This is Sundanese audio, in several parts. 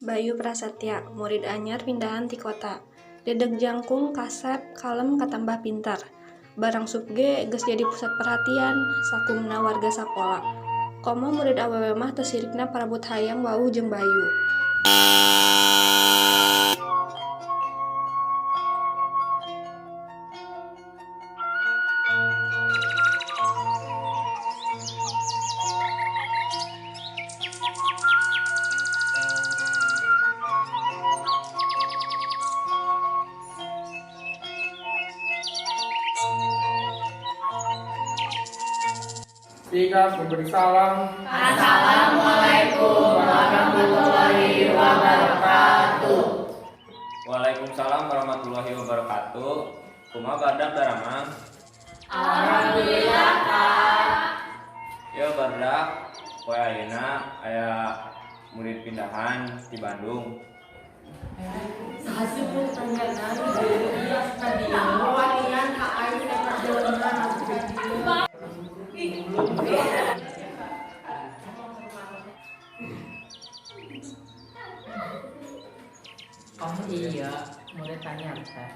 Bayu Prasetya, murid anyar pindahan ti kota. Dedeg jangkung, kasep, kalem katambah pintar. Barang asup ge geus jadi pusat perhatian sakumna warga sakola. Komo murid awewe mah teu sirikna parabut hayang wawuh jeung Bayu. Tiga, memberi salam. Assalamualaikum warahmatullahi wabarakatuh. Waalaikumsalam warahmatullahi wabarakatuh. Kumaha barudak daramang? Alhamdulillah, Kak. Yo barudak, poe ayeuna aya murid pindahan di Bandung. Saha sih pun tanyana iya tadi wanian ka aing eta jelema. Oh iya, mulai tanya teh.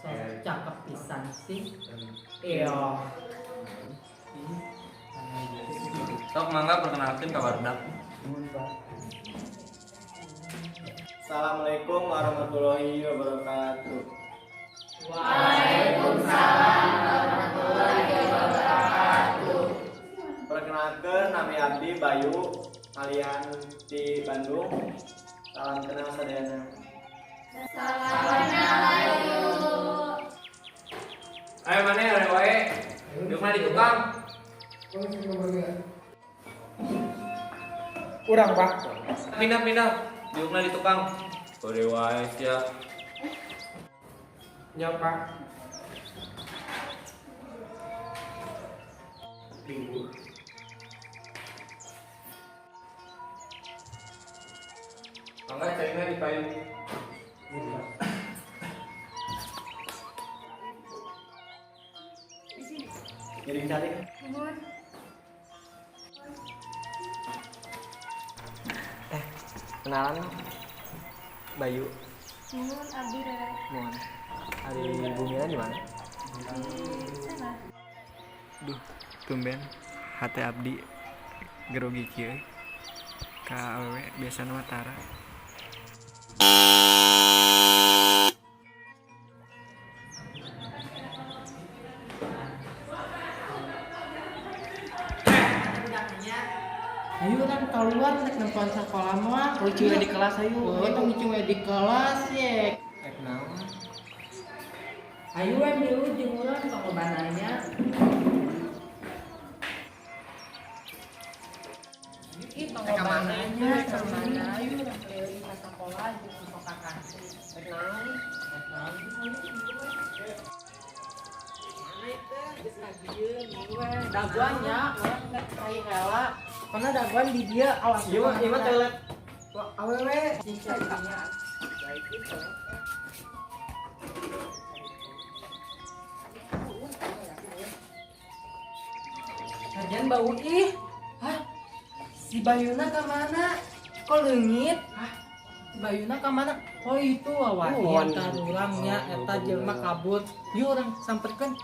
So cakep pisan sih. Iya. Sok mangga perkenalkeun ka barudak. Assalamualaikum warahmatullahi wabarakatuh. Waalaikumsalam warahmatullahi wabarakatuh. Perkenalkan, nami abdi Bayu, kalian di Bandung. Salam kenal sadayana. Salam kenal, Bayu. Ayo maneh arek wae. Diukna di tukang. Urang, Pak. Pindah-pindah. Diukna di tukang. Hore wae sia. Nya, Pak. Minggu. Mangga caina di payun. Jadi cari. Kenalan Bayu. Nuhun, abdi Rere. Mohon. Ari bumina di mana? Di sana. Duh, tumben hati abdi grogi kieu ka awewe, biasana mah tara. Ayo kan keluar rek nempoan sekolah mah. Lucu di kelas ayo. Oh, tong lucu we di kelas ye. Rek naon? Ayo we milu jeung urang tong loba nanya. Ih, tong loba nanya, ka mana? Ayo urang keliling ka sakola jeung sok kakasih. Rek naon? Rek naon? Mana itu? Geus ka dieu milu we. Dagoan nya, urang rek kai heula. Karena dagoan di dia awas. Ieu mah toilet. Wah, awewe. Cincin nya. Lagian bau ih. Hah? Si Bayuna ke mana? Kok leungit? Hah? Si Bayuna ke mana? Oh itu wawanian Oh, ka urangnya eta jelema kabur. Yuk urang samperkeun.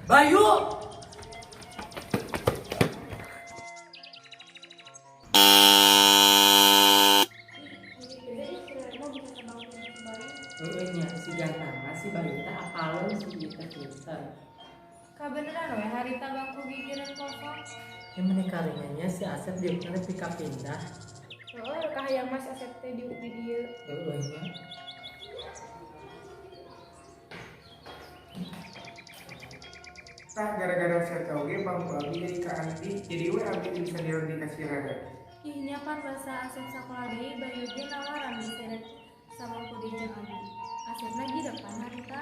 Bayu! Heueuh nya si gantana si Bayu teh apaleun si ieu teh pinter. Kabeneran we harita bangku gigireun kosong. Ya meni karunya si Asep diukna pika pindah. Heeh. Kahayang Mas Asep teh diuk di dieu. Heueuh nya. Tah gara-gara si eta oge bangku abi jadi ka Andi, jadi we abi teu bisa dirondi ka si Rere. Ih nya pan basa asup sakola deui Bayu ge nawaran diseret sabangku deui jeung abi. Asepna gidep pan harita.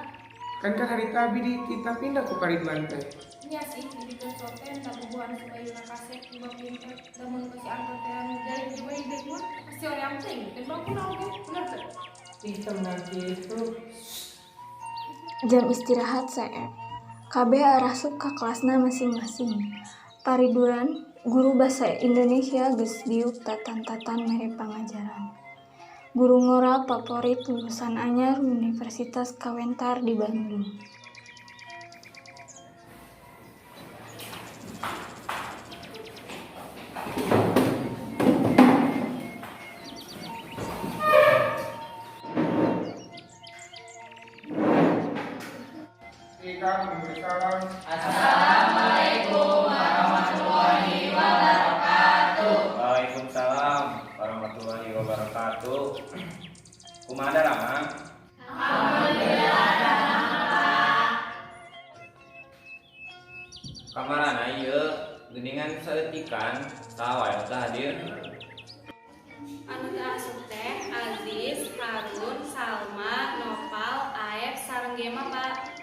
Kan kan harita abi dititah pindah ku Pak Ridwan teh. Nya sih dibikeun soten kabogohan si Bayuna kasep loba pinter da mun ka si Anto teh anu jahil jeung Bayu deui mah pasti hoream teh ngikeun bangkuna oge bener teu? Ih temenan kitu. Jam istirahat seep. Kabeh arasup ka kelasna masing-masing. Pariduan, guru basa Indonesia geus diuk tatan-tatan mere pangajaran. Guru ngora paporit lulusan anyar Universitas Kawentar di Bandung. Sikap memberi salam. Waalaikumsalam warahmatullahi wabarakatuh. Kumaha daramang? Alhamdulillah. Kamarana ieu geuningan saeutikan saha wae nu teu hadir? Anu teu asup teh Aziz, Harun, Salma, Nopal, Aep, sareng Gema, Pak.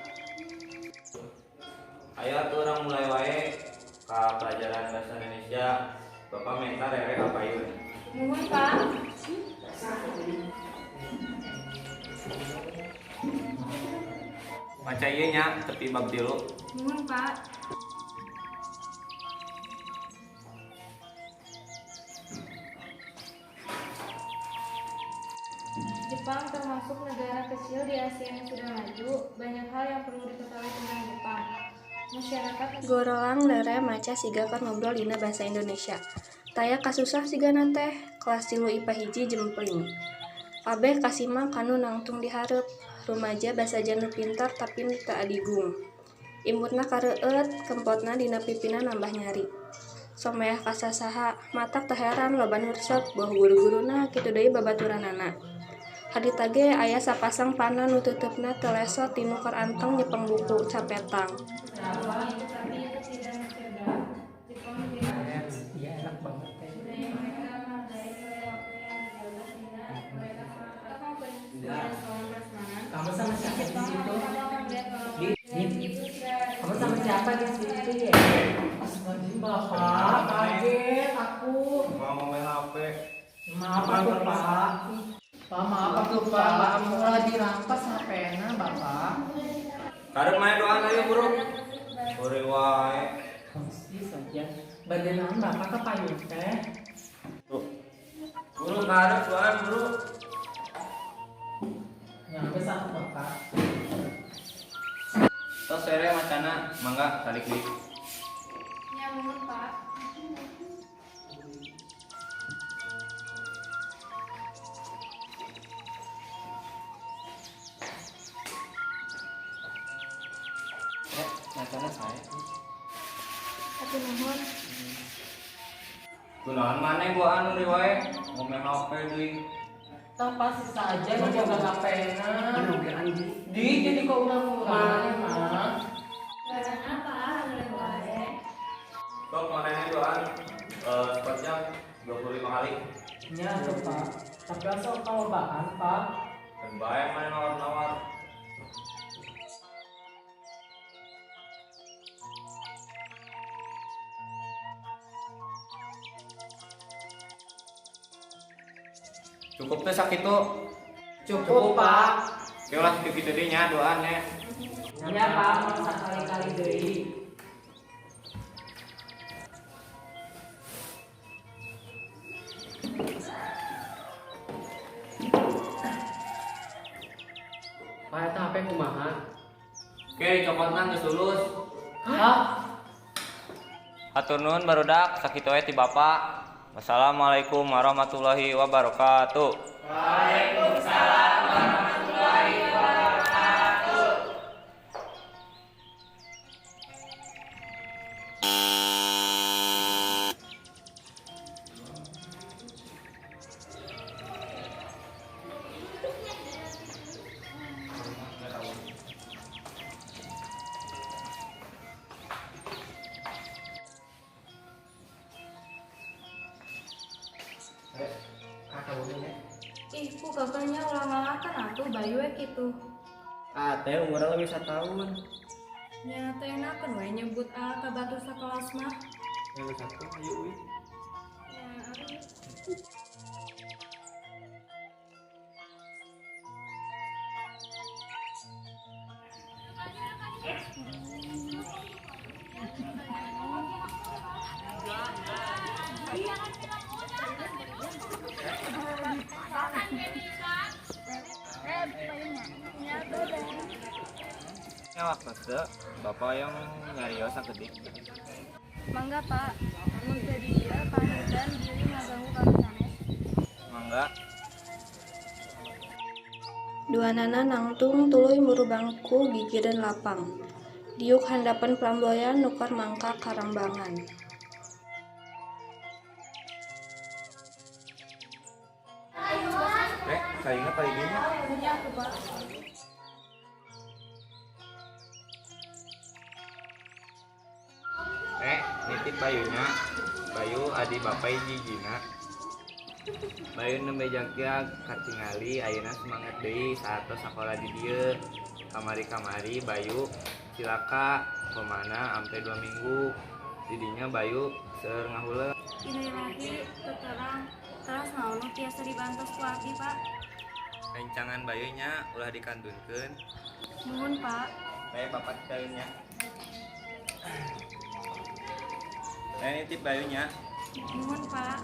Ayo atuh urang mulai wae ka pelajaran bahasa Indonesia. Bapak minta Rere ka payun. Muhun, Pak. Maca ieu nya tepi bab 3. Muhun, Pak. Jepang termasuk negara kecil di Asia yang sudah maju. Banyak hal yang perlu diketahui tentang Jepang. Masyarakat Gorolang Rere maca siga keur ngobrol dina basa Indonesia. Taya kasusah sigana teh, kelas 3 IPA 1 jempling. Kabeh kasimak kanu nangtung di hareup. Rumaja basajan nu pintar tapi nu teu adigung. Imutna kareueut, kempotna dina pipina nambah nyari. Someah ka sasaha, matak teu heran loba nu resep, boh guru-guruna kitu deui babaturanana. Harita ge aya sapasang panon nu teuteupna teu lesot tinu keur anteng nyepeng buku capetang. tetapi itu tidak mencegah Jepang menjadi Iya enak banget teh. budaya mereka menghargai nilai waktu yang dijaga sehingga mereka sangat pada soal prasmanan. Kamu sama siapa di Jepang situ? kamu akan melihat orang Di, dan itu tidak kamu sama siapa di situ ya? Astagfirullahaladzim bapak, kaget aku. Mau main HP. Maaf aku pak. Pak maaf aku pak. Mulai dirampas HP-na bapak. Karep main doang ayo buru. Buru wae. Pasti saja. Badan naon bapak ke payun teh? Tuh. Buru karep doang buru. Nyampe satu bapak. Tos sere macana mangga talik deui. Ya, muhun, Pak. Macana saya. Tapi nuhun. Kunaon maneh gua anu deui wae. Mau main HP deui. Tah pasti saja nu boga HP-na. Andi. Di jadi kok urang-urang mah. Karena apa? Anu wae. Sok manehna doan sepanjang 25 kali. Nya tuh pak. Tapi asal kalobaan pak. Dan bae maneh nawar-nawar. Cukup teh sakitu. Cukup pak. Oke lah kitu deui nya doan nya. Ya pak, mau sekali-kali deui. Pak eta HP kumaha? Oke, dicopotna geus lulus. Hah? Hatur nuhun barudak sakitu we ti Bapak. Wassalamualaikum warahmatullahi wabarakatuh. Waalaikumsalam warahmatullahi wabarakatuh. Eh, ah kamu nya. Ih, ku kakaknya ulah ngalakan atuh Bayu we kitu. Ah teh umurna lebih satahun. Nya teh enakeun we nyebut A ka batur sakelas mah. Yang satu ayo uy. Ya, ayo. Nya waktu teu Bapak yang nyarios sakedik. Mangga, Pak. Mun teu di dieu panginten bilih ngaganggu kami sanes. Mangga. Duanana nangtung tuluy muru bangku gigireun lapang. Diuk handapeun flamboyan nu keur mangkak karambangan. Eh, sayangna paligina. Nya aku, Pak. Eh, nitip Bayunya. Bayu adi bapak hijina. Bayu nembe jangkia katingali ayeuna semangat deui saatos sakola di dieu. Kamari-kamari Bayu cilaka kemana ampe 2 minggu. Didinya Bayu seueur ngahuleung. Innalillahi teu terang. Teras naon nu tiasa dibantos ku abdi, Pak? Rencangan Bayunya ulah dikantunkeun. Nuhun, Pak. Bae bapak nya. Eh, nitip Bayunya. Nuhun, Pak.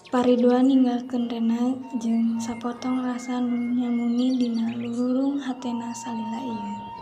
Pak Ridwan ninggalkeun Rena jeung sapotong rasa nu nyamuni dina lururung hatena salila ieu.